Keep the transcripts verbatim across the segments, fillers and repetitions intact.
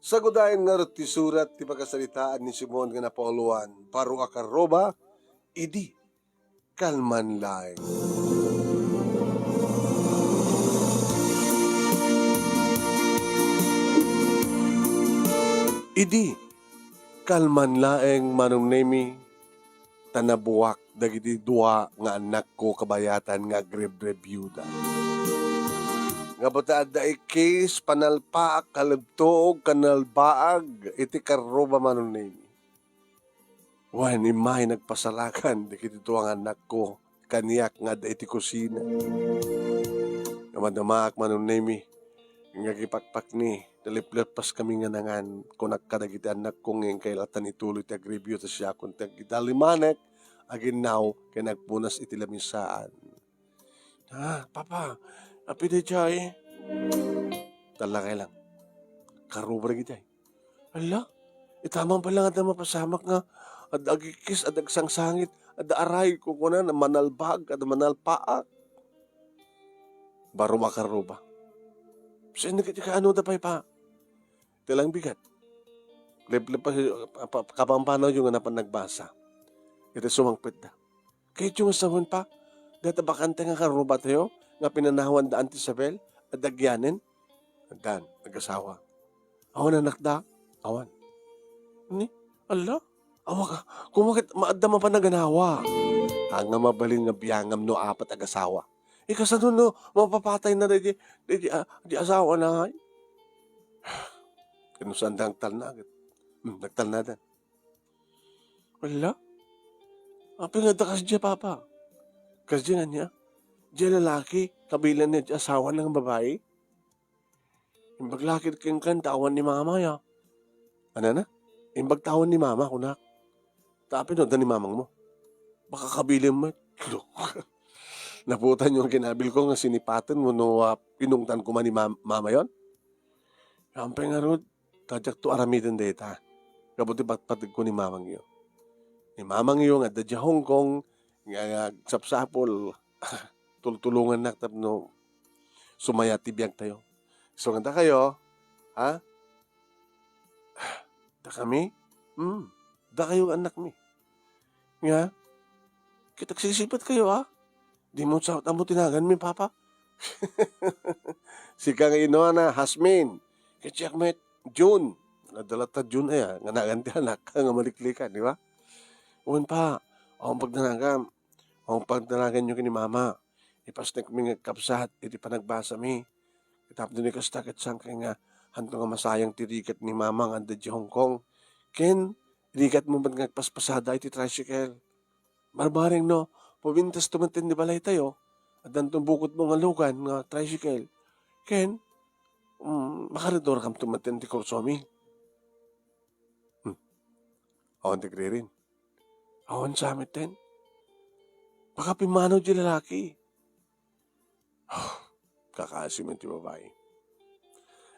Sagudayen ngarud ti surat ti pakasaritaan ni Simon nga napauluan, baro a karruba, idi kalman laeng. Idi kalman laeng, Manong Nemi, ta nabuak dagiti dua nga annakko kabayatan nga agrebrebyuda. Nga ta adda ikkis, panalpaak, kalebtog, kanalbaag iti karruba, Manong Nemi. Wen, immay nagpasalakan dagiti dua nga annakko kaniak nga adda iti kusina. Nga madamaak, Manong Nemi, nga agipakpakni, naliplepas kami nga nangan, kunak kadagiti annakko nga inkay latan ituloy ti agrebyu ta siakon ti agidalimanek, aginnaw, ken agpunas iti lamisaan. Ah, Papa, apay daydiay? Talakay lang. Karruba dagiti ay. Ala, ita man pay lang adda mapasamak nga adda agikkis, adda agsangsangit, adda aray, kukuana, manalbag, adda manalpaak. Baro a karruba. Saan dagiti kaano da pay pa? Ti lang bigat. Leplep pa, pa, pa, kapampanawyo nga napan nagbasa. Iti sumangpetda. Kayatyo nga sawen pa, dayta bakante nga karrubatayo, nga pinanawan da Auntie Isabel, adda agyanen? Addan, nagasawa. Awan anak da? Awan. Ni? Ala? Awa ka, kumakit maadda mapan a ganawa. Ania mabalin nga biangam no apat a gasawa? Ikasano no mapapatay na di, di, di, ah, di asawa na? Kano saan da nagtalna, agit? Hmm, nagtalna da. Ala? Apay nga adda kasdiay, Papa? Kasdiay ania? Diay lalaki, kabilang na diay asawa na nga babai? Imbag la ket kenka ta awan ni Mama, ya. Anana? Imbag ta awan ni Mama, kunak. Ta apay no adda ni Mamang mo? Baka kabilin met. Naputanyo nga kinabil ko nga sinipaten mo no, ah, inungtan ko man ni Mam-, Mama yon? Apay ngarud, ta diakto aramiden dayta. Gapu ti patpategko ni Mamangyo. Ni Mamangyo nga adda diay Hong Kong, nga, nga agsapsapul, tultulongannak tapno sumayat ti biagtayo. So, nga dakayo, ha? Dakami? Hmm, dakayo nga annakmi. Nga? Ket agsisipatkayo, ha? Dimo sa ammo ti naganmi, Papa? Sika nga inwana, Hasmin. Ket siak met, June. Adda latta June aya, nga nagan ti anak, nga maliklikan, di ba? Wen pa, awan pagdanagam. Awan pagdanaganyo ken ni Mama. Ipasnekmi nga agkabsat iti panagbasami. Tapno ni kasta ket saan kay nga, hanto nga masayang ti rigat ni Mama nga adda diay Hong Kong. Ken, rigatmo met nga agpaspasada iti tricycle. Barbareng no, pumintas to met ti balaytayo, addanto bukotmo nga lugan nga tricycle. Ken, mm, makaridorkam to met ti kursomi. Hmm. Awan ti agririn. Awan sa met ten. Baka pimmanaw diay lalaki. Kakaasi met ti babai.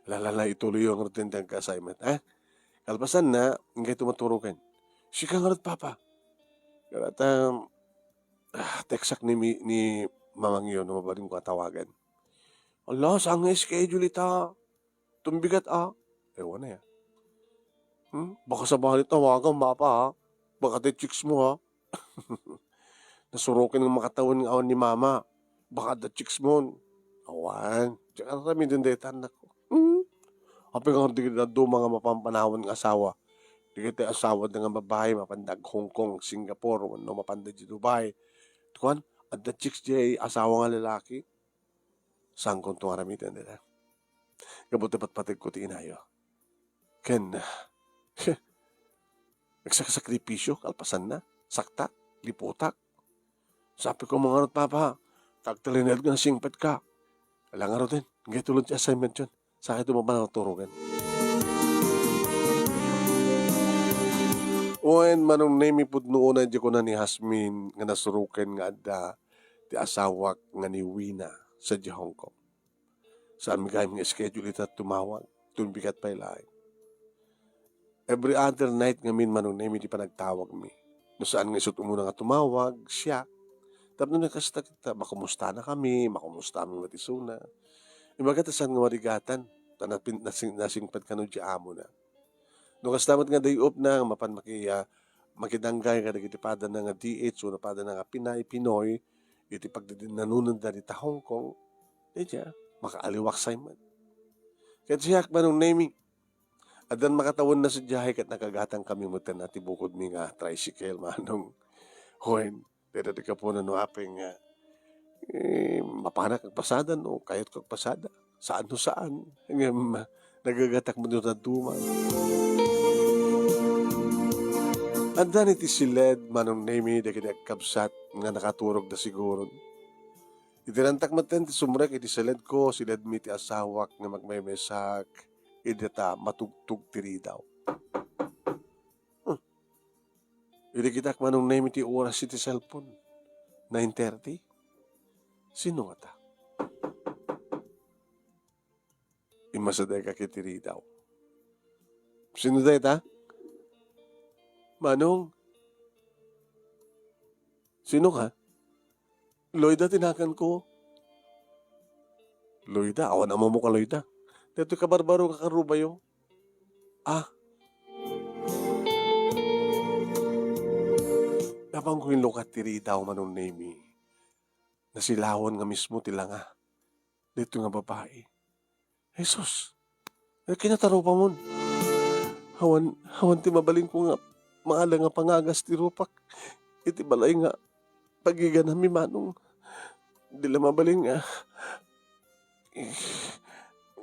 Lalala, ituloyyo ngarud ti agka-assignment, ha? Kalpasanna, inkay tumaturoken. Sika ngarud, Papa. Kayat, ah, textak ni mi-, ni Mamangyo no mabalinko a tawagan. Ala, saan nga schedule ita? Tumbigat, ah. Ewan, eh. Hmm? Baka sabali tawagan, Papa, ha? Baka ti chicks mo, ha? Nasuroken nga makatawen nga awan ni Mama. Baka adda chicks mo. Awan. Diak aramiden dayta, anak ko. Hmm? Apay nga di dadduma nga mapampanawan nga asawa? Di ket ti asawa da nga babai, mapanda ag-Hong Kong, ag-Singapore, wenno mapanda diay Dubai. Kuan, adda chicks diay asawa nga lalaki. Saankonto nga aramiden dayta. Gapu ti patpategko ti inayo. Ken, nagsakasakripisyo, kalpasanna, saktak, liputak. Sapiko man ngarud, Papa, ta agtalinaed nga nasingpetka. Ala ngaruden, inkay tulod ti assignment yon. Sakay tumabana turogen. Wen, Manong Nemi, pudno unay diay kuna ni Hasmin nga nasuroken nga adda ti asawak nga ni Wina sadiay Hong Kong. Saanmi gayam nga schedule ita tumawag. Tumbigat pay laeng. Every other night ngamin, Manong Nemi, ti panagtawagmi. No saan nga isut' umuna nga tumawag, siak. Tapno ni kasta ket ta, makumustana kami, makumustami met isuna. Imbagak ta saan nga marigatan. ta napin-, nasing-, nasingpet kano ti amona. No kasta met nga day-opna nga mapan maki-, ah, makidanggay kadagiti padana nga D H wenno padana nga Pinay, Pinoy, iti pagdidinnanonenda dita Hong Kong, diay, makaaliwaksay met. Ket siak, Manong Nemy, addan makatawenna sadiay ket nakagatangkami metten a ti bukodmi nga tricycle, Manong. Wen, dayta ti gapuna no apay nga, eh, mapanak agpasada no kayatko agpasada. Saan no saan. Ngem, nagagatak met no dadduma. Addan iti siled, Manong Nemy, dagiti agkabsat nga nakaturogda siguron. Iti rantak metten ti sumrek iti siledko, siledmi ti asawak nga magmaymaysaak, idi ta matugtog ti ridaw. Hmm. Idi kitak, Manong Nemy, ti oras iti cellphone, nine thirty. Sino ngata? Immasadayka iti ridaw. Sino dayta? Manong? Sino ka? Loida ti naganko. Loida? Awan a mamuka Loida. Daytoy kabarbaro nga karubayo. Ah. Apan ko inlukat ti ridaw, Manong Nemy. Nasilawan nga mismo ti langa daytoy nga babai. Jesus, kinatarupa mon. Awan, awan ti mabalinko nga maala nga pangagas ti rupak iti balay nga pagigananmi, Manong. Di la mabalin nga i-,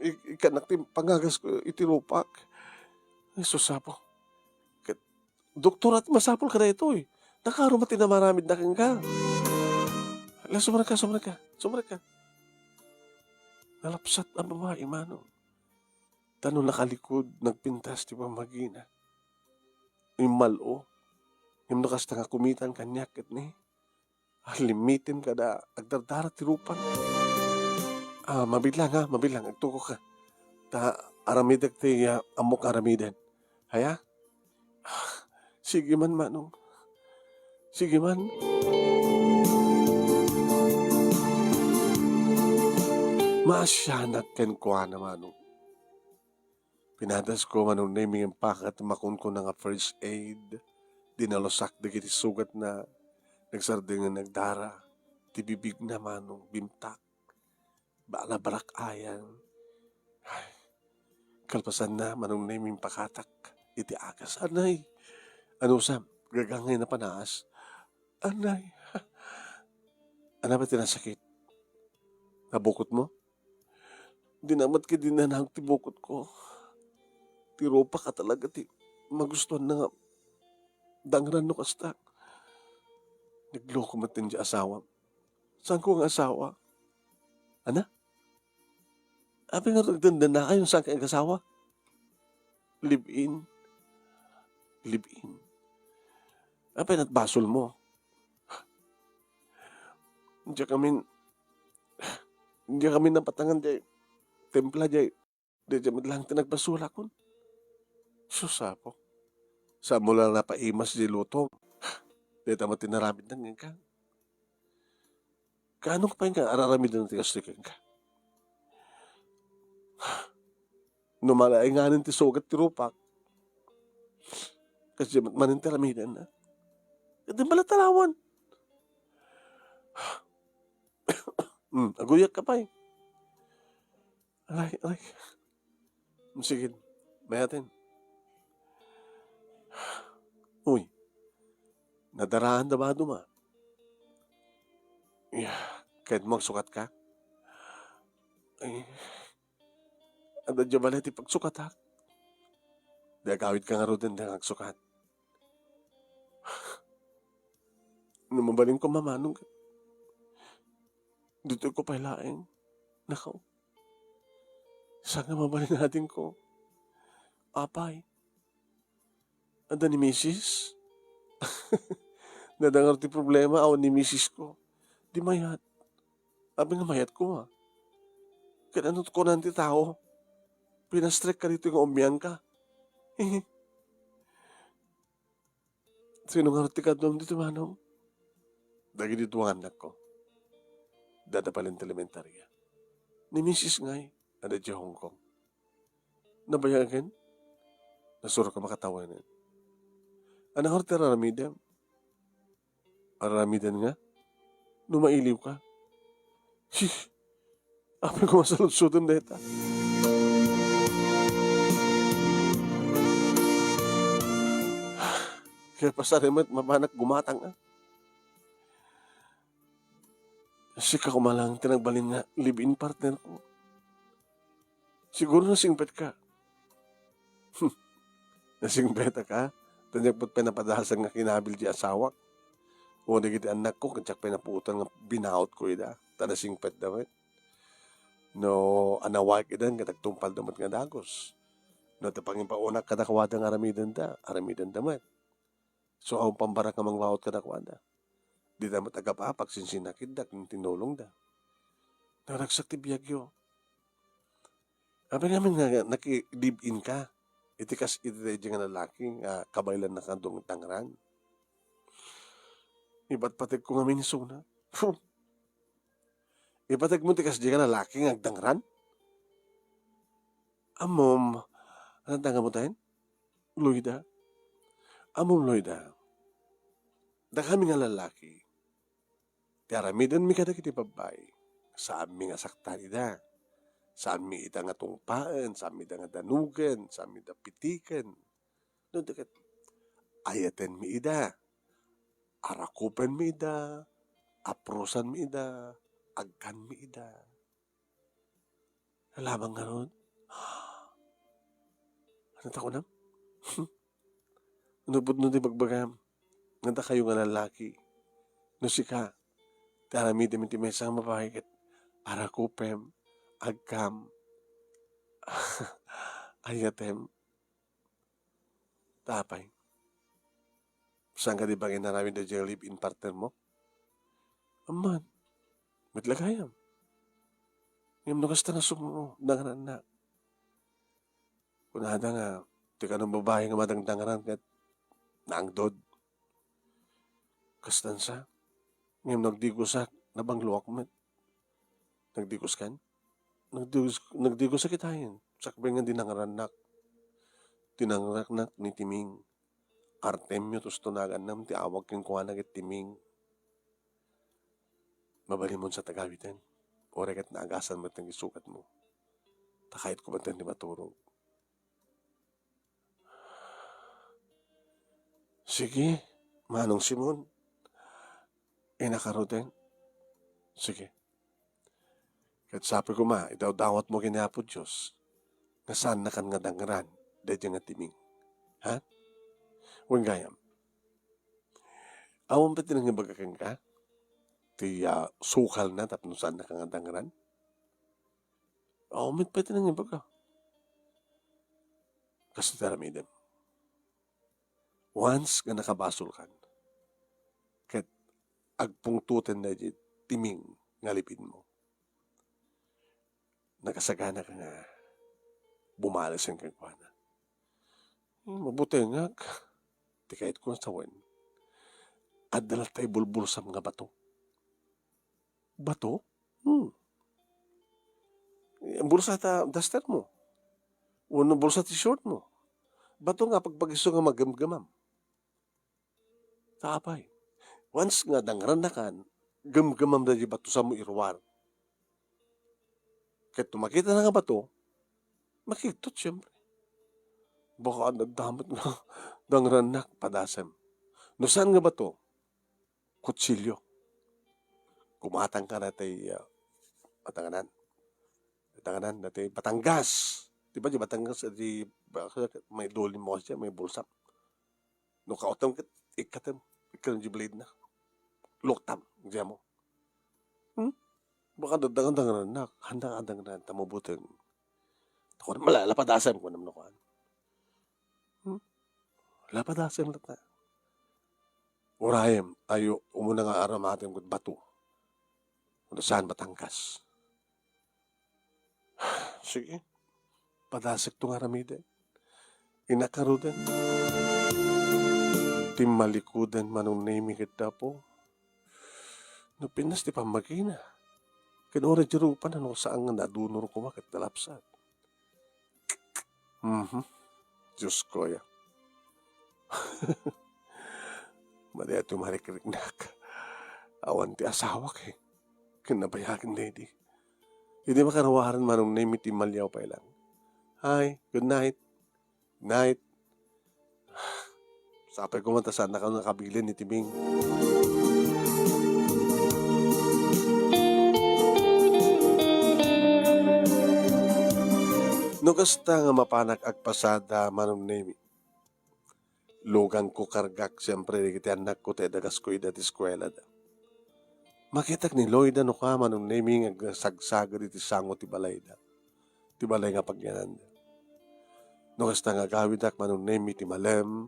i-, ikkanak ti pangagasko iti rupak. Jesus, Apo. Ket doktor, ti masapul kadaytoy. Nakaro met ti namaramidna kenka. Ala, sumrekka, sumrekka, sumrekka. Nalapsat a babai, Manong. Ta no nakalikod, nagpintas ti pammagina. Immal-o. Ngem no kasta nga kumitan kaniak ket ni, ah, limitem kada agdardara ti rupak. Ah, mabilang, ha, mabilang, agtukokka. Ta aramidek ti, ah, ammok nga aramiden. Aya? Ah, sige man, Manong. Sige man. Maasianak kenkuana, Manong. Pinadasko, Manong Nemy, nga impakat ti makunkuna nga first aid. Dinalusak dagiti sugatna. Nagsardeng nga nagdara. Ti bibigna, Manong, bimtak. Bala barak ayan. Ay, kalpasanna, Manong Nemy, impakatak iti agas. Anay! Anusam, gagangay na panaas. Anay! Ano ba ti nasakit? Nabukot mo? Di na met ket dinanag ti bukot ko. Ti rupak a talaga ti magustuan na nga dangran no kasta. Nagloko met ti asawa. Saan ko nga asawa? Ana? Apay nga agdandanakayo no saan ka nga asawa? Live-in. Live-in. Apay natbasol mo? Diak amin, diak amin napatangan diay templa diay. Dayta met laeng ti nagbasolakon. Sus, Apo. Saan mo la napaimas diay lutom? Dayta met ti naramidna kenka. Kaano pay nga ar-aramiden ti kastoy kenka? No malainganen ti sugat ti rupak, kasdiay met manen ti aramiden, a? Ket di malatalawan. Hmm, aguyakka pay. Aray, aray. Sige, mayaten. Uy, nadaraan da ba duma? Ya, ket mo agsukatka? Ay, adda diay balay ti pagsukatak. Di agawidka ngaruden ti agsukat. No mabalinko, Manong, ditoyko pay laeng. Nakaw. Saan nga mabalin adingko? Apay. Adda ni misis? Nadangag ti problema, awan ni misisko. Di mayat. Apay nga mayatko, a? Ket ano ti kunan ti tao? Pinastrek ka ditoy nga ummiangka. Sino ngarud ti kaduam ditoy, Manong? Dagiti dua nga annakko. Adda pay laeng ti elementaria. Ni misis ngay, adda diay Hong Kong. Nabayagen? Nasurok a makatawen. Ania ngarud ti ar-aramidem? Ar-aramiden nga? No mailiwka? Sis! Apay koma saludsodem dayta? Kaya pasari met, mapanak gumatang, a. Sika koma lang ti nagbalin nga live-in partner ko. Siguro nasingpetka. Nasingpetak a? Ta diak met pay napadasem nga kinabil ti asawak. O dagiti annakko, ket diak pay napuotan nga binautko ida. Ta nasingpetda met. No, anawaek idan, ket agtungpalda met nga dagus. No, ta pangimpaonak kadakuada nga aramidenda, aramidenda met. So, awan pambarang nga mangbaut kadakuada. Dida met agap-apag, sinsinakitda ken tinulongda. Naragsak ti biagyo. Apay ngamin nga naki-live-in ka iti kas-, iti daydiay nga lalaki nga kabaelannak nga dangran? Ipatpategko ngamin isuna. Ipategmo ti kasdiay nga lalaki nga agdangran? Ammom, ania ti ngamoten? Loida. Ammom, Loida, dakami nga lalaki, ti aramidenmi kadagiti babbai, saanmi nga saktan ida. Saanmi ida nga tungpaen, saanmi ida nga danugen, saanmi ida pitiken. No, di ket, ayatenmi ida, arakupenmi ida, aprosanmi ida, agkanmi ida. Nalabang ngarud. Ania ti kunam? Ano pudno ti bagbagam? Nga dakayo nga lalaki, no sika, ti aramidem iti maysa nga babai ket arakupem, agkam, ayatem. Ta apay? Saan kadi bangin aramid daydiay live-in partner mo? Amman, met la gayam. Ngem no kasta nga sumuno, dangrannak. Kunada nga, ti kano babai nga madangdangran ket naangdod. Kastan sa, ngem nagdigusak, nabangloak met. Nagdiguskan? Nagdigus-, nagdigusak itayen. Sakbay nga dinangrannak. Dinangrannak ni Timing. Artemio Tusto naganna ti awag kenkuana ket Timing. Mabalinmon sa tagawiten. Uray ket naagasan met ti sukatmo. Ta kayatko met ti maturog. Sige, Manong Simon. Innak ngaruden. Sige. Ket sapay koma, idawdawatmo ken ni Apo Dios nga saannakan nga dangran daydiay nga Timing. Ha? Wen gayam. Awan pay ti nangibaga kenka? Ti, ah, sukalna tapno saannaka nga dangran? Awan met pay ti nangibaga. Kastoy ti aramidem. Once nga nakabasolkan, ket agpungtoten daydiay Timing nga live-inmo, nakasagana ka nga bumalisen kenkuana. Hmm, mabutengak. Ti kayatko nga sawen, adda latta ibulbulsam nga bato. Bato? Hmm. Bulsa ta duster mo. Wenno bulsa ti short mo. Bato nga pagpagiso nga magemgemam. Ta apay? Once nga dangrannakan, gemgemam daydiay bato, saanmo iruar. Ket no makitana nga bato, makigtot, siempre. Baka adda met nga dangrannak, padasem. No saan nga bato, kutsilio. Gumatang ka na tay, ah, atanganan. Atanganan na tay Batangas. Di ba, di Batangas, di, ba, may dulin mo kasi, may bulsak. No kaotem ket, ikkatem, ikkatem di blade na. Luktam, diyan mo. Hmm? Baka dadangdangran na, handa ka dangran, ta mabuteng. Ako, mala, lapadasem ko naman ako. Hmm? Lapadasem latta. Urayem, ayo, umuna nga aramatem ket bato. Kung saan Batangas. Sige. Padasekto nga aramiden. Innak ngaruden. Timmalikuden, Manong Nemi ket Apo. No pinas ti pammagina. Ken uray di rupa na no saan nga nadunor koma ket nalapsat. Mhm. Diosko, ya. Madi a tumarikriknak. Awan ti asawak, eh. Ken nabayagen daydi. Idi makaruaren, Manong Nemi, timmaliaw pay lang. Hi, good night. Night. Sapay koma ta saannak a nakabilin ni Timing. No kasta nga mapanak agpasada, Manong Nemi, luganko, kargak siempre dagiti annakko ta idagasko ida ti eskuelada. Makitak ni Loida no ka, Manong Nemi, nga agsagsaged iti sango ti balayda, ti balay nga pagyananda. No kasta nga agawidak, Manong Nemi, ti malem,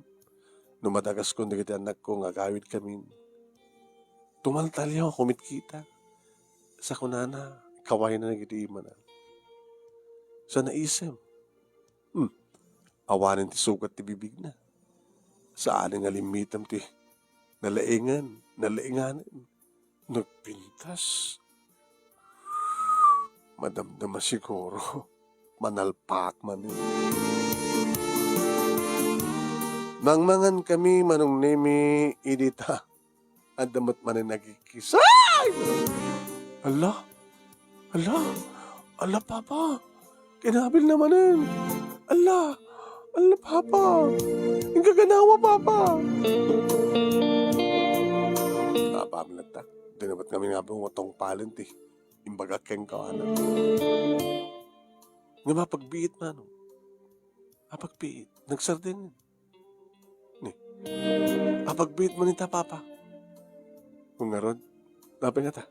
no madagaskon dagiti annakko nga agawidkamin, tumaltaliaw a kumitkita. Sa kunana, kawayna dagiti imana. Sa naisem, hmm, awanen ti sugat ti bibigna. Saanen nga limmitem ti nalaengan, nalaenganen. Nagpintas. Madamdama siguro. Manalpak manen. Mangmangan kami, Manong Nemi, idi ta adda met manen nagikis. Ay! Ala! Ala! Ala, Papa! Kinabil na manen! Ala! Ala, Papa! Inka ganawa, Papa! Papa, latta. Di na met kami nga tungpalen ti imbagak kenka, anak. Nga mapagbiit, Manong. Mapagbiit. Nagsardeng. Ni, apagbiit man ita, Papa. Ngarud, apay ngata?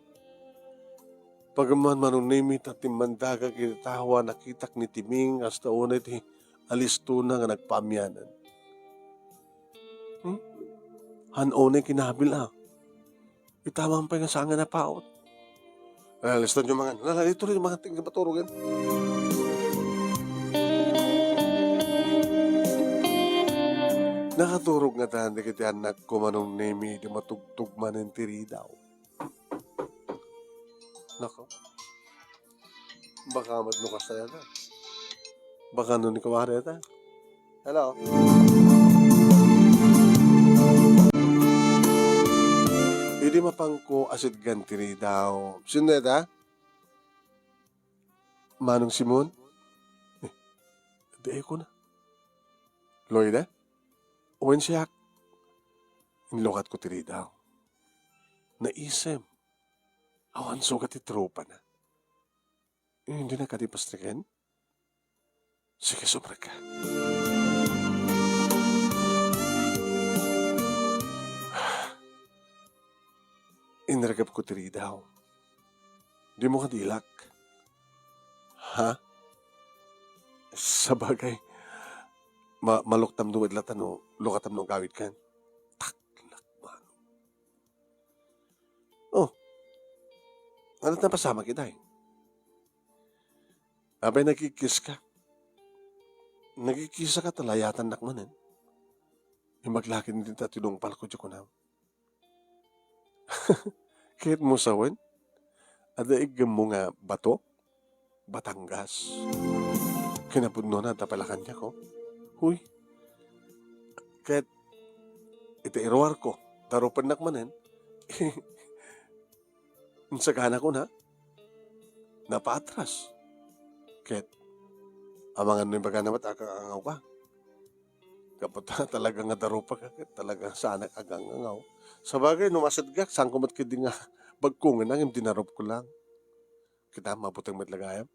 Pagamman, Manong Nemi, ta timmandagak iti tao a nakitak ni Timing, kasta unay ti alistona nga nagpaamianan. Hmm? Han unay kinabil a. Itaman pay nga saan nga napaut. Ah, listan yung mga, lala, dito rin yung mga ting-, maturugan. Nakaturog ngata dagiti annakko, Manong Nemi, di matugtog manen ti ridaw. Nako. Baka madlukas tayo na. Baka no ni kawari ta. Hello? Idi mapangko a sidgan ti ridaw. Sino dayta? Manong Simon? Eh, di ay ko na. Loida? Wen siak? Inlukat ko ti ridaw. Naisem. Awan sugat ti tropana. Eh, hindi na kadi pastriken? Sige, sumrek ka. Inregep ko ti ridaw. Di mo kadilak. Ha? Sabagay, ma-, maluktam no, idlatan no, lukatam no agawid kan. Taklak, Manong. Oh. Ano ta pasamak, itay? Apay, nagkikiss ka? Nagkikiss ka, talayatannak manen. Imaglakid dita tinungpal ko, di kunam. Ket mo sawen? Adda iggemmo nga bato? Batangas. Kinapudnona, ta palakan niya ko. Huy. Ket iti iruar ko, darupennak manen. Insagana ko na, napaatras. Ket, amangan no ibagana met, akangangaw ka. Gapu ta talaga nga darupa ka, ket talaga saanak agangangaw. Sabagay, no masidgak, saan ko met ketdi nga bagkongen, ngem dinarup ko lang. Kita, mabuteng met la gayam.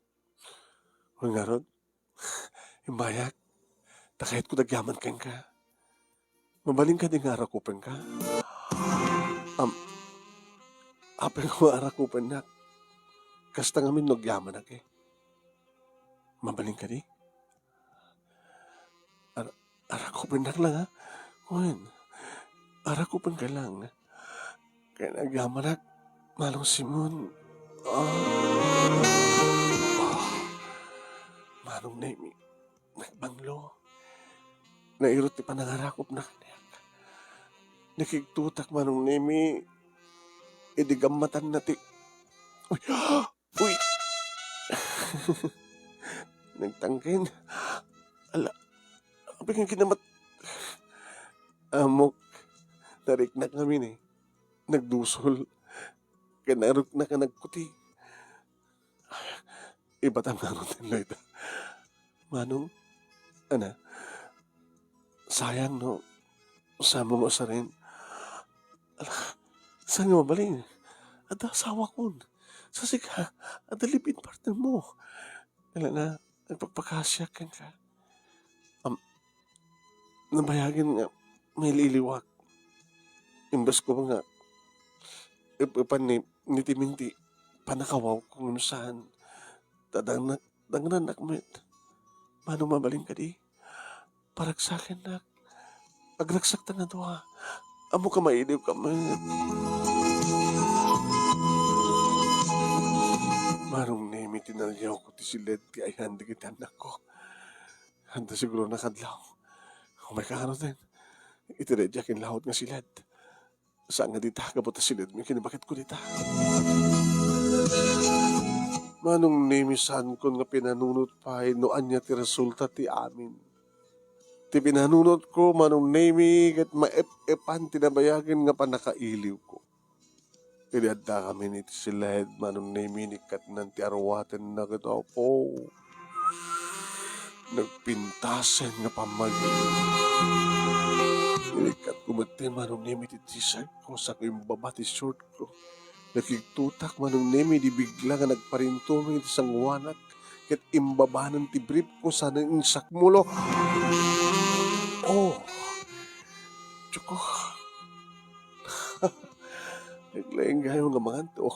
Wen ngarud, imbayak, ta kayatko agyaman kenka. Mabalin kadi nga arakupenka? Am, apay nga arakupennak? Kasta ngamin no agyamanak, eh. Mabalin kadi? Ar-, arakupennak lang, ha? Wen, arakupenka lang. Kay agyamanak, Manong Simon. Ah. Ah. Manong Nemi, nagbanglo. Nairut ti panangarakupna kaniak. Nakigtutak, Manong Nemi, idi gammatanna ti, uy! Uy! Nagtangken. Ala, apay nga kinamat-, Ammok, nariknak ngamin eh. Nagdusol. Ken nariknak nga nagkuti. Ibatam nga ngarud, Loida. Manong, ana, sayang no, saan mo mausaren? Ala, saan nga mabalin? Adda asawakon. Sa sika, adda live-in partner mo. Ala na, nagpakpakasiak kenka. Am, nabayagen nga mailiwak. Imbes ko nga ep-epan ni, ni Timing ti pannakawaw ko ngem saan. Ta dangna-, dangnannak met. Manong mabalin kadi? Paragsakennak. Agragsakta nga dua. Ammok a mailiwka met. Manong Nemi, tinaliawko ti siled ti ayan dagiti annakko. Adda siguro nga adlaw. Umayka ngaruden. Iti daydiak inlawod nga siled. Saan nga dita, gapu ta siledmi kinibaketko dita. Manong Nemi, saankon nga pinanunot pay no ania ti resulta ti amin. Ti pinanunotko, Manong Nemi, ket maep-epan ti nabayagen nga pannakailiwko. Idi addakamin iti siled, Manong Nemi, nikkatnan ti aruatenna ket Apo. Nagpintasen nga pammag-, inikkatko met ti Manong Nemi ti t-shirt ko, saan nga imbaba ti short ko. Nakigtotak, Manong Nemi, di bigla nga nagparintumeng iti sanguanak, ket imbabanen ti brief ko, saan nga insakmulo. Oh, Diyos ko. Naglaing gayo nga mangan to.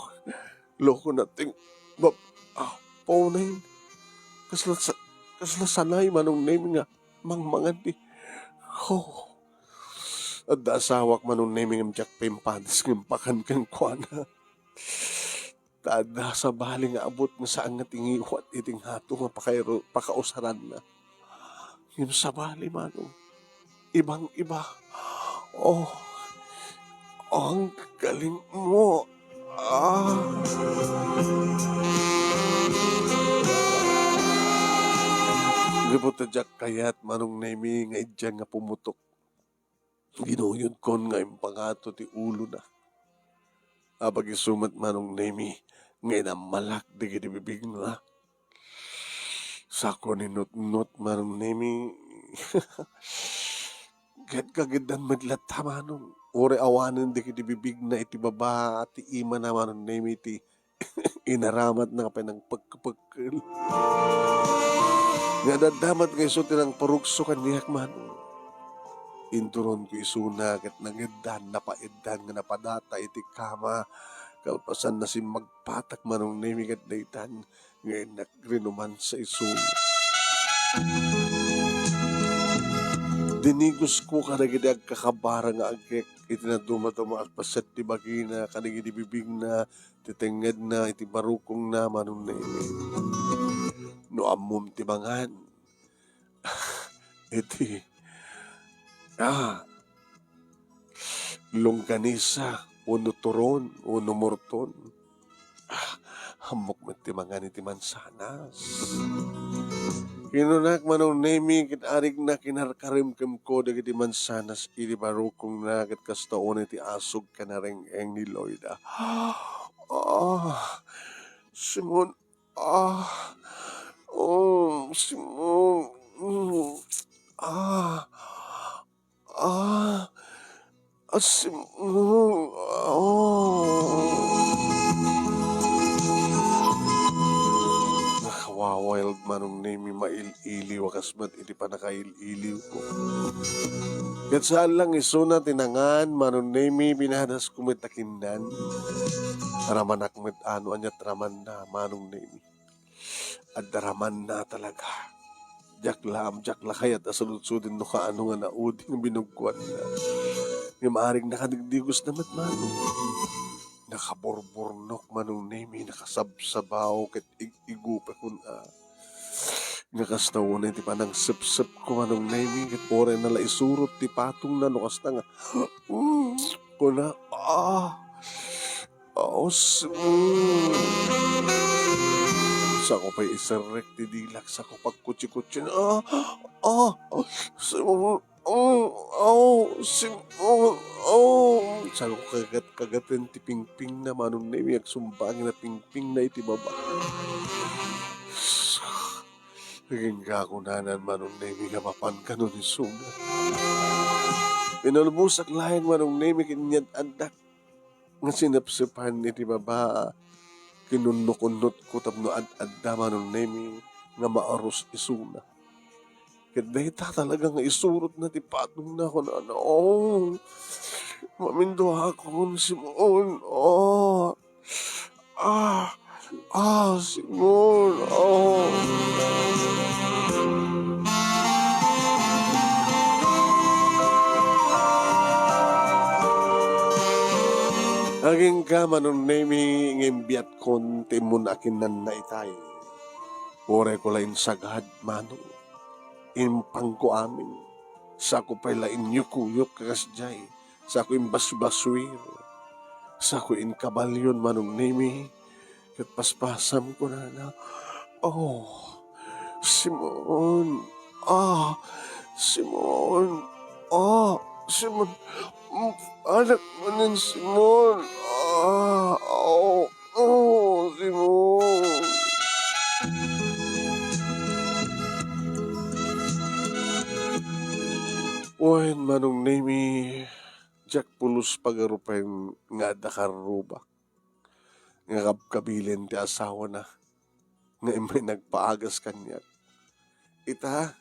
Loko na ting bab-, ah, paunen. Kasla sa-, kasla sanay, Manong Nemi, nga mangmangan di. Oh. Adda asawak, Manong Nemi, ngem diak pay impadis nga impakan kenkuana. Ta adda sabali nga abut nga saan nga tingiwat iti ngato nga pakairo-, pakausaranna. Ngem sabali, Manong, ibang-iba. Oh, ang galing mo. Ah. Gapu ta diak kayat, Manong Nemi, nga idiay nga pumutok. Ginuyodkon nga impangato ti ulona. Apag isu met, Manong Nemi, nga inammalak dagiti bibigna. Sako ninutnot, Manong Nemi. Ket kagiddan met latta, Manong. Uray awanen dagiti bibigna iti baba ti imana, Manong Nemi, ti inaramatna nga pay nangpekpekkel. Nga daddamat nga isu ti nangparugso kaniak, Manong. Inturonko isuna ket nangeddan, napaeddan nga napadata iti kama. Kalpasanna, simmagpatak, Manong Nemi, ket daytan nga innak rinumansa isuna. Dinigosko kadagiti agkakabara nga agek iti nadumaduma a paset ti bagina kadagiti bibigna, ti tengngedna iti barukongna, Manong Nemi. No ammom ti mangan, iti, ah, longganisa, wenno turon, wenno murton. Ah, ammok met ti mangan iti mansanas. Kinunak, Manong Nemi, ket arigna kinarkarimkemko dagiti mansanas iti barukongna, ket kasta unay ti asug ken nareng-eng ni Loida. Ah, Simon, ah, oh, Simon, mm, ah, Ah, asim-, ah. Nakawawild, Manong Nemi, mail-iliw a kas met iti pannakail-iliwko. Ket saan lang isuna ti nangan, Manong Nemi, binadasko met a kinnan. Ramanak met no aniat ramanna, Manong Nemi. Adda ramanna talaga. Diak la, diak la kayat a sududsuden no kaano nga naudi nga binuggoanna. Ngem arigna kadagdigosna met, Manong. Nakaburburnok, Manong Nemi, nakasabsabaw ket ig-igupekon a. Nga kasta unay ti panangsepsepko, Manong Nemi, ket urayna la isurot ti patongna no kasta nga, mm, kuna, ah, Asim-, mm. Sako pay iserrek ti dilak, sako pagkutsi-kutsi. Ah, ah, Simon, oh, oh, Simon, oh. Sako kagat-kagaten ti pingpingna, Manong Nemi, agsumbangen a pingpingna iti baba. Agingga kunanan, Manong Nemi, nga mapan kano ni Suna. Pinalbusak laeng, Manong Nemi, ket inyad-addak nga sinepsepan iti baba. Kinunnukunnotko tapno ad-adda, Manong Nemi, nga maarus isuna. Ket dayta talaga nga isurotna ti patongna, kunana, "Oh, maminduakon, Simon. Oh, ah, ah, Simon, oh." Agingga, Manong Nemi, nga imbiatkon ti immun a kinnanna itay. Uray ko la insagad, Manong. Impangko amin. Sako pay la inyukuyok a kasdiay. Sako imbasbasuir. Sako inkabalion, Manong Nemi. Ket paspasam, kunana, "Oh, Simon. Ah, Simon. Ah, Simon. Mm, anak manen, Simon. Ah, oh, oh, Simon." Wen, Manong Nemi, diak pulos pagarupen nga adda karrubak nga kabkabilen ti asawana nga immay nagpaagas kaniak. Ita,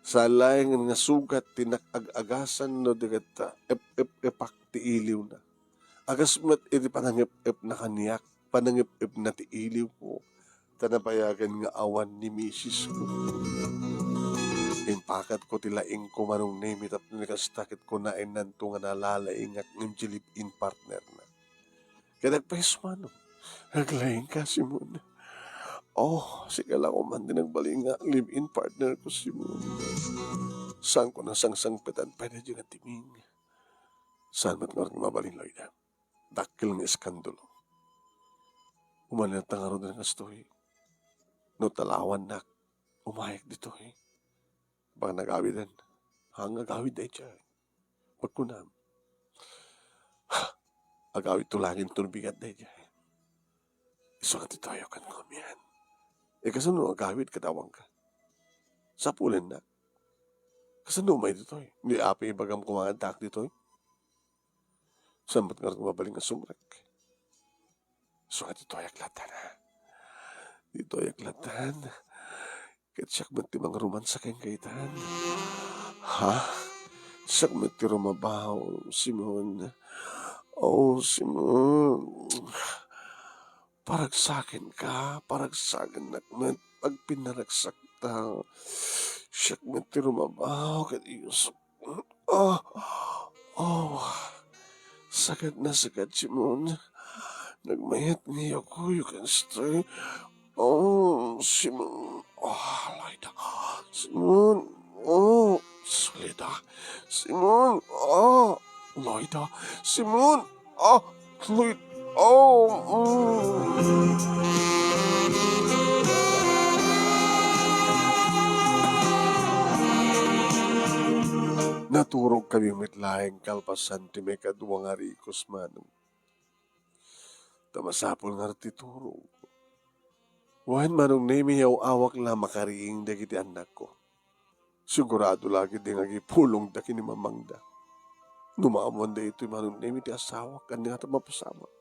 saan laengen nga sugat ti nak-ag-agasan no di ket ep-ep-epak ti iliwna. Agas met iti panangep-epna kaniak, panangep-epna ti iliwko, ta nabayagen nga awan ni misisko. Impakatko ti laingko, Manong Nemi, tapno ni kasta ket kunanto nga nalalaingak ngem ti live-in partnerna. Ket agpayso, Manong. Aglaingka, Simon. Oh, sika la koma ti nagbalin nga live-in partner ko, Simon. Saanko nasangsangpetan pay daydiay nga timing. Saan met ngarud nga mabalin, Loida? Dakkel nga eskandalo. Umanakta ngarud nga kastoy. No talawannak, umayak ditoy. Baka nagawiden. Haan nga agawid daydiay. Pagkunam, agawid to langit to bigat daydiay. Isu nga ti toyo ken kumian. E, kasano agawid ket awanka? Sapulennak. Kasano umay ditoy? Ni apay ibagam koma nga addaak ditoy? Saan met ngarud mabalin nga sumrek? Isu nga ti toyak latan, ha? Ti toyak latan. Ket siak met ti mangromansa kenka itan. Ha? Siak met ti rumabaw, Simon. Oh, Simon. Paragsakenka, paragsakennak met, agpinnaragsakta. Siak met ti rumabaw, ket iyusok. Ah, oh, sakit na sakit, Simon. Nagmayat nga iyukoyok, este. Oh, Simon. Ah, Loida. Simon. Oh, Solida. Simon. Ah, Loida. Simon. Ah, Loida. Oh, mm. Naturog kami met laeng kalpasan ti maikadua nga rikos, Manong. Ta masapul nga ti turog. Wen, Manong Nemi, aw-awak la makariing dagiti annakko. Sigurado la ketdi nga agipulongda ken ni mamangda. No maamuan daytoy, Manong Nemi, ti asawak, ania ngata mapasamak?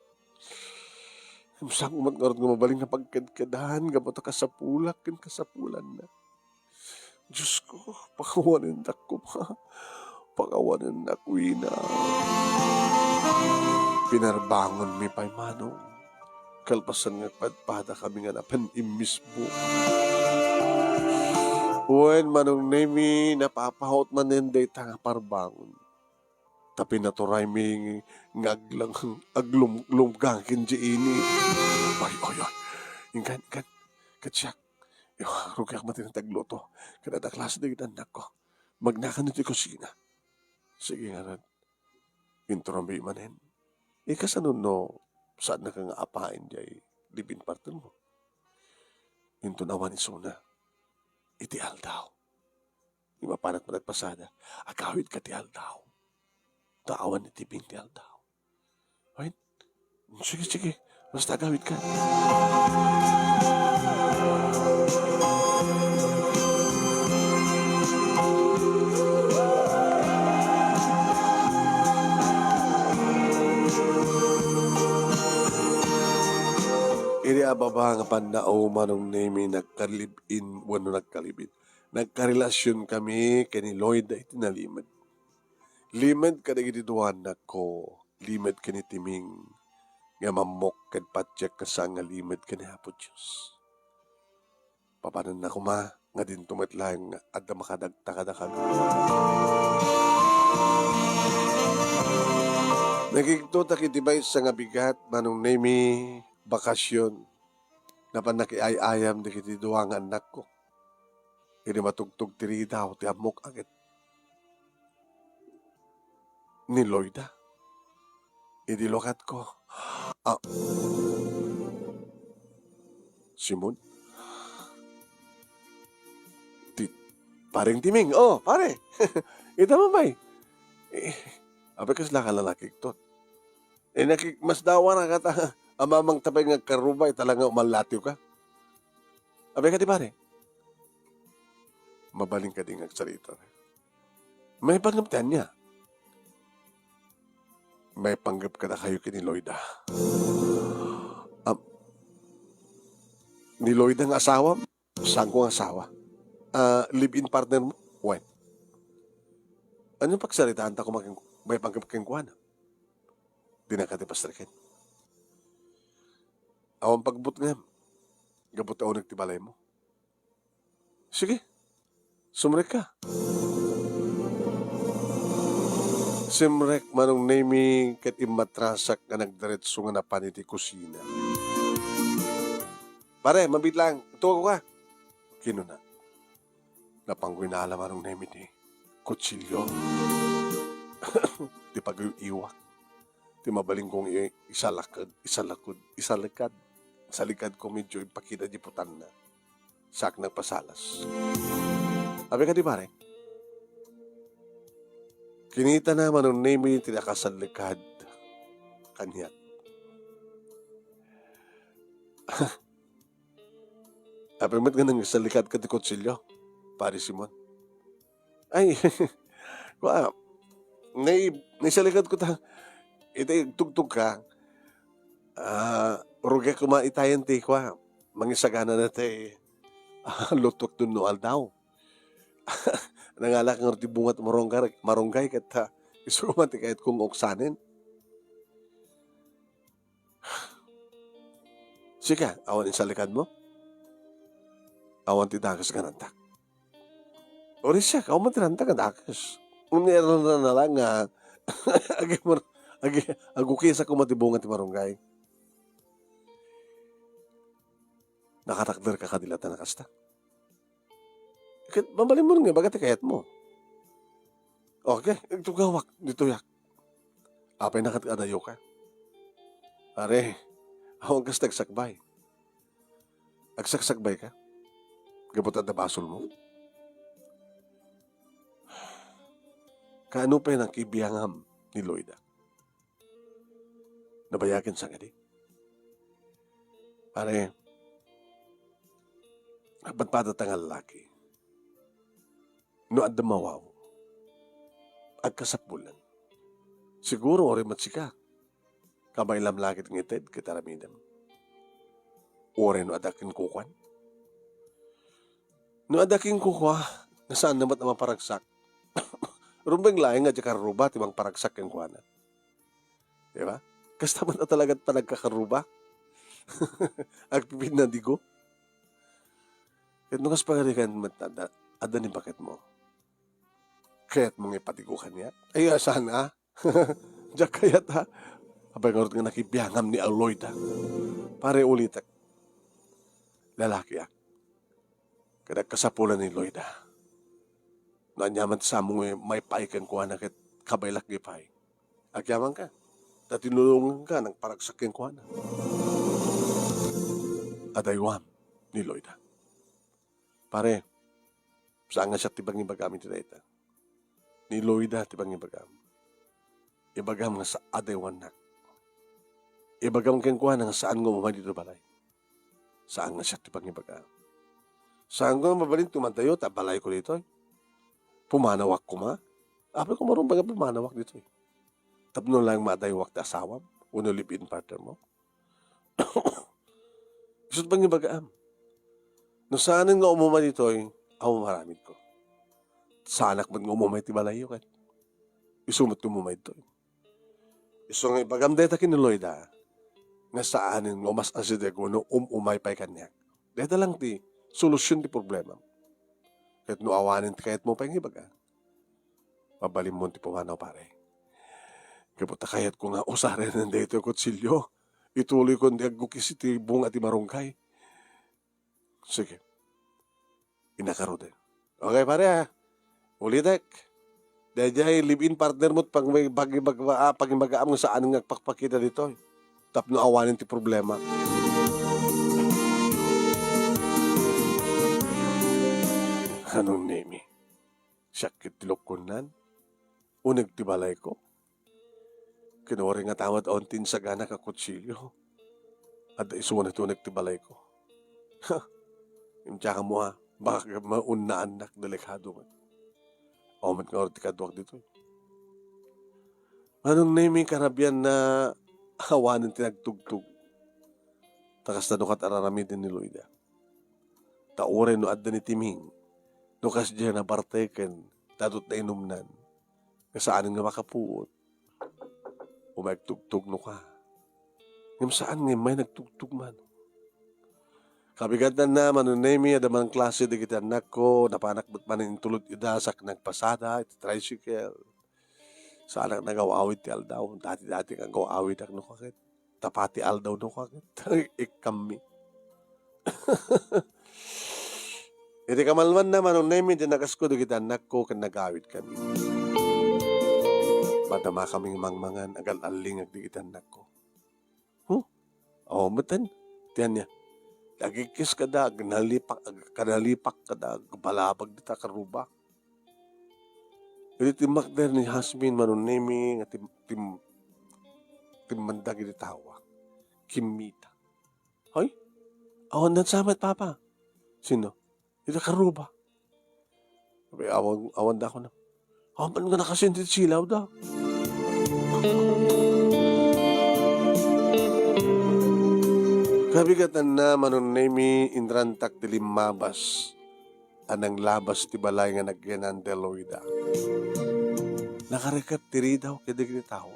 Ngem saanko met ngarud nga mabalin nga pagkedkedan gapu ta kasapulak ken kasapulanna. Diosko, pakawanennak koma. Pakawanennak, Wina. Pinarbangonmi pay, Manong. Kalpasan nga agpadpadakami nga napan immisbo. Wen, Manong Nemi, napapahot manen dayta nga parbangon. Ta pinaturaymi nga aglang-, aglum-, lumgang ken diay ini. Ay, ay, ay. Inkan, inkan. Ket siak, rugiak met iti nagluto. Ket adda klase dagiti annakko. Magnakan iti kusina. Sige ngarud. Inturambi manen. E, kasano no saannaka nga apaen diay live-in partner mo? Inton awan isuna, iti aldaw. Imapanak managpasada, agawidka ti aldaw. Ta awan ni timing ti aldaw. Ay, sige, sige. Basta agawidka. Iti a baba nga pannao, Manong Nemi, nagkalib-in wenno nagkalib-in. Nagkarelasionkami ken ni Loida iti nalimed. Limed kadagiti dua annakko, limed ken ni Timing, ngem ammok ken patiek nga saan nga limed ken ni Apo Dios. Papananna koma nga dinto met laeng adda makadagta kadakayo. Nakigtotak iti maysa nga bigat, Manong Nemi, bakasion. Napan nakiay-ayam dagiti dua nga annakko. Idi matugtog ti ridaw, ti ammok a ket ni Loida. Idi lukatko, ah, Simon? Ti, Pareng Timing. Oh, pare. Ita mo, bay. Eh, apay kasla ka lalaki, tot. Eh, naki-, mas dawa na kata, amamang tapay nga karuba, ita lang nga umallatiw ka. Apay ka, di pare? Mabalin ka di nga agsarita. Maipanggep ti ania? Maipanggep kadakayo ken ni Loida. Am, ni Loida nga asawam? Saanko nga asawa? Ah, live-in partner mo? Wen. Ania pagsaritaanta koma ken-, maipanggep kenkuana? Dinaka ti pastreken. Awan pagbutngam. Gapu ta uneg ti balaymo. Sige. Sumrekka. Simrek Manong Nemi ket immatrasak nga nagdiretso nga napan iti kusina. "Pare, mabiit lang. Tugaw ka," kinuna. Napanko inala Manong Nemi ti kutsilio. Ti paguyuywak. Ti mabalin kong i-, isalaked, isalaked, isalekad. Salikadko medyo impakita di putanna. Saak nagpasalas. Apay ka di, pare? Kinitana Manong Nemi ti nakasalekad kaniak. Apay met nga nangisalekadka ti kutsilio, Pare Simon? Ay, kua, nai-, naisalikadko ta, iti tugtog ka, ah, rugiak koma itayen ti kua, mangisagana na ti, ah, lutuek wenno aldaw. Nangalak nga ti bunga ti marunggay, marunggay ket, ah, isu man ti kayatko nga uksanen. Sika, awan insalikadmo? Awan ti dakes nga rantak. Uray siak, awan man ti rantak a dakes. Ngem ni Errol na lang nga, agi mar-, agi, agukisak koma ti bunga ti marunggay. Nakatakder ka kadi latta a kasta? Ket mabalinmo nga ibaga ti kayatmo. Okay, agtugawak, ditoyak. Apay na ket adayo ka? Pare, awan kas ti agsakbay. Agsaksagbay ka? Gapu ta adda basolmo? Kaano pay nakibiangam ni Loida? Nabayagen sa kadi? Pare, padpada ta nga laki. No adda mawaw, agkasapulan. Siguro, uray met sika, kabaylam la ket nga ited ket aramidem. Uray no adda kenkukuan. No adda kenkukuan, nga saan na met a maparagsak. Rumbeng laeng nga diak karuba ti mangparagsak kenkuana. Di ba? Kasta met a talaga panagkakaruba. Agpipinnadigo. Ket no kas pagarigan met adda, adda ni baketmo. Kayatmo nga ipadigo kaniak? Ay, saan a? Diak kayat a. Apay ngarud nga nakibiangam ni Loida? Pare, ulitek. Lalakiak. Ket agkasapulan ni Loida. No aniaman ti saanmo nga maipaay kenkuana ket kabaylak nga ipaay. Agyamanka, ta tinulonganka nangparagsak kenkuana. Adaywam ni Loida. Pare, saan nga siak ti pangibagam iti dayta. Ni Loida ti pangibagam. Ibagam nga sa-, adaywannak. Ibagam kenkuana nga saan nga umay ditoy balay. Saan nga siak ti pangibagam. Saan ko nga mabalin tumadayo ta balayko ditoy. Pumanawak koma. Apay ko marumbaga pumanawak ditoy. Tapno lang madaywak ti asawam, wenno live-in partner mo. Isu't pangibagaam. No saanen nga umumay ditoy, awan maramidko. Saanak met nga umumay ti balayyo ket isu met nga umumay ditoy. Isu nga ibagam dayta ken ni Loida, nga saanen nga umas-asideg wenno um-umay pay kaniak. Dayta lang ti solusion ti problema. Ket no awanen ti kayatmo pay nga ibaga, mabalinmon ti pumanaw, pare. Gapu ta kayatko nga usaren daytoy kutsilio. Ituloyko ti aggukis iti bunga ti marunggay. Sige. Inna karuden. Okay, pare, ah. Ulitek. Daydiay live-in partner mo, pag may bagi-, bag-, ah, pangibagaam nga saan nga agpakpakita ditoy. Tapno awanen ti problema. Anong nemi? Siak ket ti lokkonnan. Uneg ti balayko. Ken uray nga tamat awan ti insaganak a kutsilio. Adda isuna ti uneg ti balayko. Ha! Imtiaka mo, ha? Baka maunnaannak, delikado met. Awan met nga uray ti kaduak ditoy. Anong nemi karabian na awanen ti nagtugtog? Ta kasta no kat araramiden ni Loida. Ta uray no adda ni Timing, no kasdiay nabarteken, ta adut nainumnan, nga saan nga makapuot. Umay agtugtog no ka. Ngem saan nga immay nagtugtog man. Kabigatanna, Manong Nemi, adda man klase dagiti annakko, napanak met manen intulod ida, sak nagpasada iti tricycle. Saanak nagaw-awid ti aldaw. Dati-dati nga agaw-awidak no ka ket. Ta pati aldaw no ka ket. Ikkammi. Iti kamalmanna, Manong Nemi, dinagasko dagiti annakko ken nagawidkami. Madamakami nga mangmangan, agal-allingag dagiti annakko. Huh? Awan metten. Ti ania? Agikis kada, agnalipak, agkanalipak kada, agbalabag dita karruba. Idi timmakder ni Jasmine, Manong Nemi, nga tim-, tim-, timmandag iti tawak. Kimmita. Ay, awan dansa met, Papa. Sino? Ita karruba. Abay, awan, awan da ako na. Awan pa nga nakasin ti silaw da. Kabigatanna, Manong Nemi, inrantak ti limmabas a nanglabas ti balay nga nagyanan da Loida. Nakarikep ti ridaw kadagiti tao.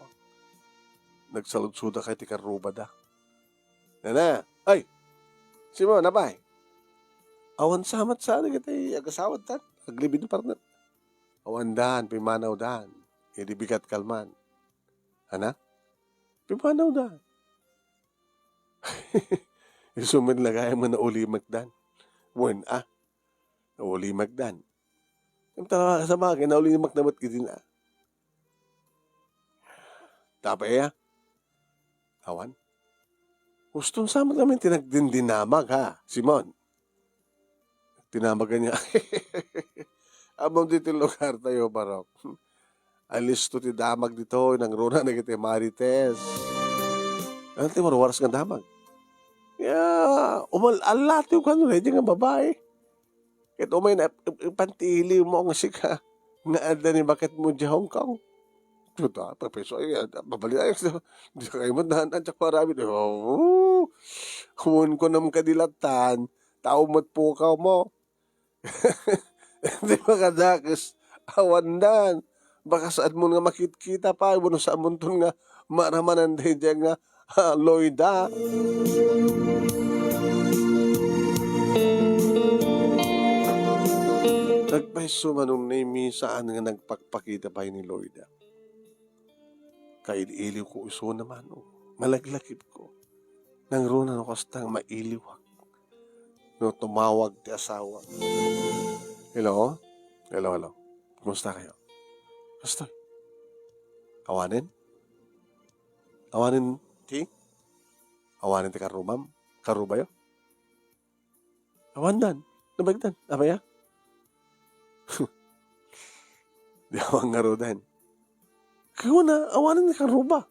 Nagsaludsodak iti karrubada. Nana, ay! Simon, apay? Awan sa met sa dagiti agasawad tan, aglibin parnet. Awan dan, pimanaw dan. Idi bigat kalman. Ana? Pimanaw dan. Isu met la gayam nga naulimek dan. Wen, ah, naulimek dan. Ngem ta, sabagay, naulimek na met idi na. Tapay, ah? Awan. Huston sa met lamin ti nagdindinamag, ha, Simon? Tinamagan niya. Ammom ditoy lugar tayo, Barok. Alisto ti damag ditoy, nangruna dagiti marites. Ano ti marwaras nga damag? Ya, umal-, allatiw kano, ready nga babae. Ket umay na, ip-, ip-, ipantiliw mo nga sika nga adda ni baketmo diay Hong Kong. Tuta, papiso, ay, ah, babali, ay, di kayo mo na, na, diak maramid. Oh, kumun ko nam kadilatan, tao met pukaw mo. Di makadakes, awan dan. Baka saan mo nga makitkita pa, wano saan mo ton nga maramanan daydiay nga Ah, Loida. Nagpayso, Manong Nemi, saan nga nagpakpakita pay ni Loida. Kail-iliw ko isu na, Manong. Malaglakip ko. Nangruna no kasta nga mailiwak. No tumawag ti asawa. Hello? Hello, hello. Kumusta kayo? Kastoy? Awanen? Awanen ti? Awanen ti karrubam? Karrubayo? Awandan. Nabalikdan, apay a? Di awan ngaruden. Kuna, awanen ni Karuba.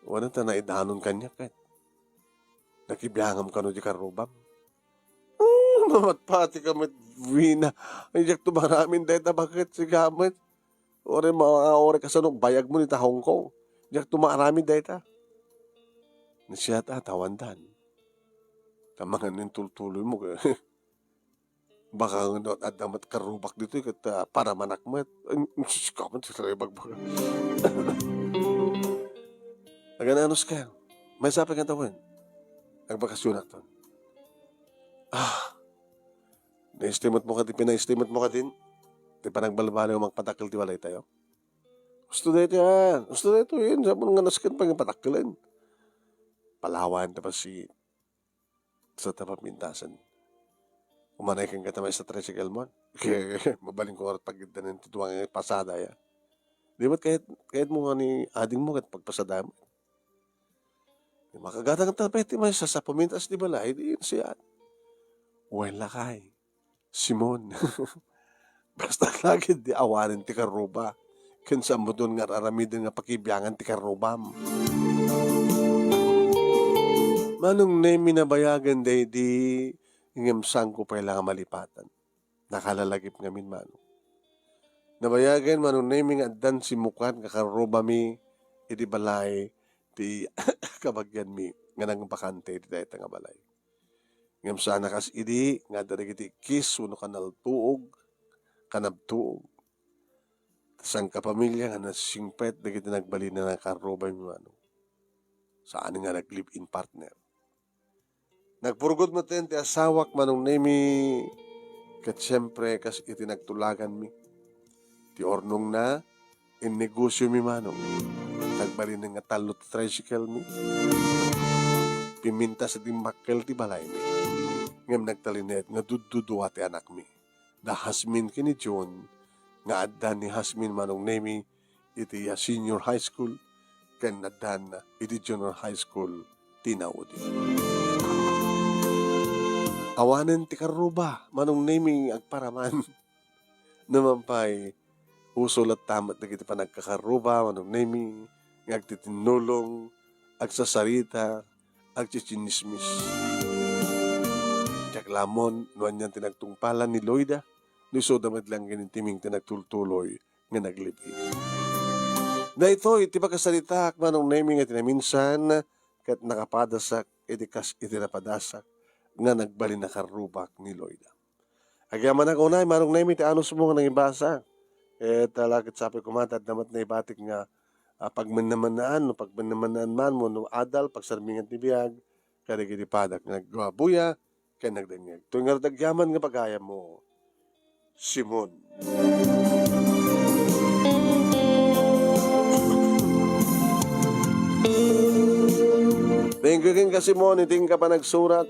Wana ta naidanon kaniak ket nakibiangam kano di Karubam. Hmm, mamatpati ka met, Wina. Ay, diak tumaramid dayta baket, sigamet. Ore, ma-, ore kasano bayag mo ni ta Hong Kong. Diak tumaramid dayta. Ni siya ta, tawandan. Tamangan nin tultuloy mo, kaya baka nga adda met karrubak ditoy ket, ah, paramanak met. Ay, sus, kaman ti karrubak, baka. Agan-anos ka. Maysa pay nga tawen. Agbakasyonak ton. Ah, na-estimate mo kadi, pina-estimate mo kadin? Ti panagbalbaliw a mangpadakkel ti balay tayo. Gusto dayta yan. Gusto dayta yan. Sa nga nasken pay nga padakkelen. Palawan ta pasi. Sa ta papintasen. Umanay ken kata may sa tricycle mo. Mabalin ko nga pagiddanen ti duwa nga pasada ya. Di ba kahit, kahit mo nga ni ading mo, kahit pagpasada mo. Di makagatang ta pay ti may sa, sa pumintas di balay, di yun siya. Well, lakay. Simon. Basta lagid di awanen ti karruba. Ken sambuton nga aramiden nga pakibiangan ti karrubam. Manong Nemi, nabayagen daydi, ngem saanko pay la nga malipatan. Nakalalagip ngamin, Manong. Nabayagen, Manong Nemi, nga addan simmukat nga karrubami idi balay ti kabagianmi nga nangbakante iti dayta nga balay. Ngem saan a kas idi nga adda dagiti ikkis wenno kanaltuog, kanabtuog. Sangkapamilya nga nasingpet dagiti nagbalin a karrubami, Manong. Saan nga nag-live-in partner. Nagpurgod metten ti asawak, Manong Nemi, ket siempre, kas iti nagtulaganmi. Ti urnongna, innegosiomi, Manong. Nagbalin nga tallo ti tricycle mi. Pimintas a dimmakkel ti balaymi. Ngem nagtalinaed nga dududua ti anakmi. Da Jasmine ken ni John, nga adda ni Jasmine, Manong Nemi, iti, ah, senior high school, ken addan iti junior high school ti naudi. Awanen ti karruba, Manong Nemi, agparaman. Naman pay, uso latta met dagiti panagkakarruba, Manong Nemi, nga agtitinnulong, agsasarita, agchichinismis. Diak la ammon no anian ti nagtungpalan ni Loida, no isuda met lang ken ni Timing ti nagtultuloy nga nag-live-in. Daytoy ti pakasaritaak, Manong Nemi, nga ti naminsan ket nakapadasak iti kas iti napadasak nga nagbalin a karrubak ni Loida. Agyamanak unay, Manong Nemi, ti anusmo nga nangibasa. Ket, ah, lakit sapay koma, adda met naibatik nga, ah, pagmennamennaan, no pagmennamennaan man, wenno adal, pagsarmingan ti biag, kadagiti padak nga nagbuya, ken nagdengngeg. Toy ngarud agyaman nga pagayammo, Simon. Thank you kenka, Simon, iti inka panagsurat.